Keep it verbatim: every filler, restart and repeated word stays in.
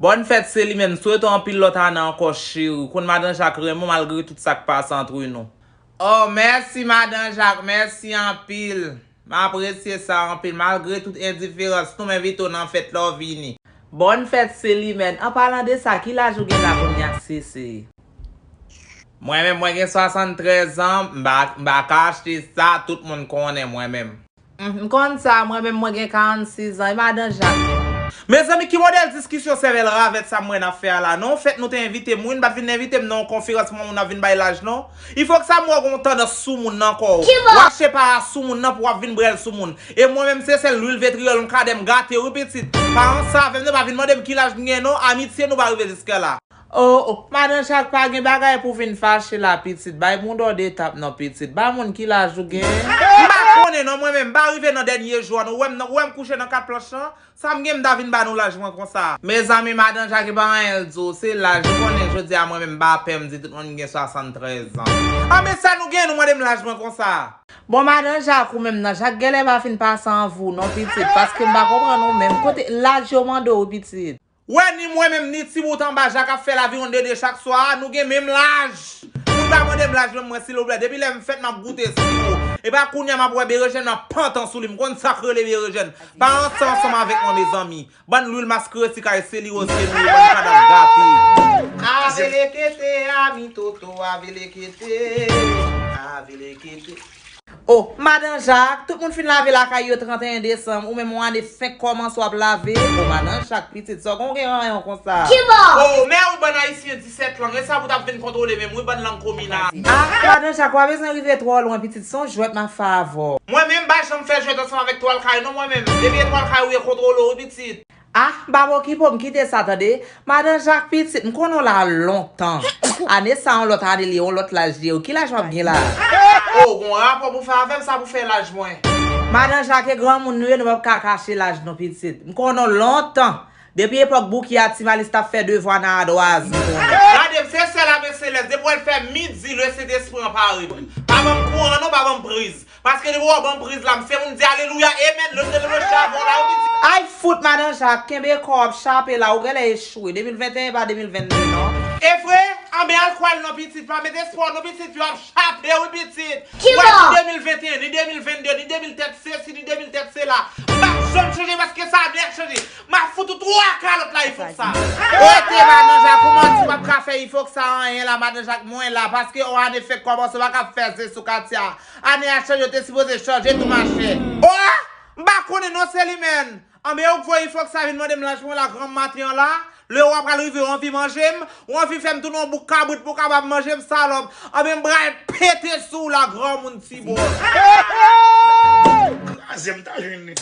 Bòn fèt Selimèn, m swete w anpil lòt ane ankò cheri. Ou konn madan Jak renmen w malgre tout sa k pase antre nou. Oh, mèsi madan Jak, mèsi anpil. M apresye sa anpil. Malgre tout endiferans nou, m envite w nan fèt la w vini. Bòn fèt Selimèn. An palan de sa, ki laj ou gen la kounye a Sese? Mwen menm mwen gen swasanntrèz an, m pa, m pa ka achte sa, tout moun konnen mwen menm. M konn sa, mwen menm mwen gen karannsis an, e madan Jak. Mezanmi, ki modèl diskisyon sèvèl ravèt sa m wè n ap fè a la non? Fèt nou te envite m wi, n pa t vin envite m nan yon konferans mwen moun ap vin bay laj non. Il faut que sa m wè w gen yon tandans sou moun nan kò w. W achte pa a sou moun nan pou w ap vin brèl sou moun. E mwen menm se sèl lwil vetriyòl m kadè m gate wi pitit. Pa ranse avè m non, pa vin mande m ki laj m gen non, amitye nou pa rive jiska la. Oh, oh, madan Jak pa gen bagay pou vin fache la pitit, bay moun dò de tap non pitit, ba moun ki laj ou gen. M pa konnen non mwen menm, m pa rive nan dènye jou a non, ou wè m nan, ou wè m kouche nan kat planch lan, sa m gen m ta vin ba nou laj mwen konsa. Mezanmi madan Jak e pa anyen l di w, se laj, ou konnen jodi a mwen menm m pa pè m di tout moun m gen swasanntrèz an. Anben sa nou gen nou mande m laj mwen konsa. Bon madan Jak ou menm nan, Jak genlè pa fin pase anvi w non pitit, paske m pa konprann ou menm, kote laj yo mande w pitit. Wè ni mwen menm ni ti bout anba Jak ap fè laviwonn dede chak swa a, nou gen menm laj. Moun pa mande m laj menm mwen silvouplè. Depi lè m fèt m ap goute siwo. E pa kounye a m ap wè berejèn m ap pantan sou li. M konn sa k rele berejèn. Pa ranse ansanm avèk mwen mezanmi. Bann lwil maskre ti kay se li woz ke nou ye, bann kadav gate. Avelekete, ami toto, avelekete, avelekete. Oh, madan Jak, tout moun fin lave lakay yo tranteyen desanm, ou menm yon ane fenk kòmanse w ap lave. Oh, madan Jak, pitit, sa w gen yon rayon konsa. Kibò? Oh, men ou bann ayisyen disèt lang, e sa pou t ap vin kontwole menm, wi, bann lang komina. Ah, madan Jak, w pa bezwen rive twò lwen, pitit, se yon jwèt m ap fè avè w. Mwen menm, m pa janm fè jwèt ansanm avèk twal kay, non, mwen menm. Depi e twal kay ou ye kontwole w, wi, pitit. Ah, m p ap okipe w, m kite sa, tande. Madan Jak pitit, m konnen w la lontan. Ane sa yon lòt ane li, yon lòt laj li ye. Ki laj w ap gen la? Oh, gon rapò pou fè avè m, sa pou fè laj mwen. Madan Jak e granmoun nou ye, nou p ap ka kache laj nou pitit. M konnen w lontan. Depi epòk Bouki a Ti Malis t ap fè devwa nan adwaz, m konnen. Gade m, se sèl ame selès, depi w wè l fè midi, le Sentespri an pare m. Pa ban m kouran non, pa ban m priz. Paske depi w ban m priz la, m se moun di alelouya, amen, le, le, le, le chavon la, wi pitit. Ay fout, madan Jak, kenbe kò w ap chape la, ou genlè echwe, de mil venteyen pa de mil vennde non. E vre? Anben al kwè l non pitit, pa met espwa w non pitit, yo ap chape wi pitit. Kibò? Wè ni de mil venteyen, ni de mil vennde, ni de mil tèt sesi, ni de mil tèt sela. M p ap janm chanje paske sa ane a chanje. M ap fout ou twa kalòt la ifok sa. Rete madan Jak, ou manti, w p ap ka fè ifok sa anyen la, madan Jak, mwen la, paske yon ane fèk kòmanse, w pa ka fè se sou katye a. Ane a chanje, yo te sipoze chanje tou machè. Oh! M pa konnen non Selimèn. Anben ou k voye fòk sa vin mande m laj mwen la granm maten an la. Lè w ap pral rive ou anvi manje m, ou anvi fè m tounen yon bouk kabrit pou w kapab manje m salòp. Anben m pral pete sou w la granmoun ti bò. Kraze m ta jwenn li.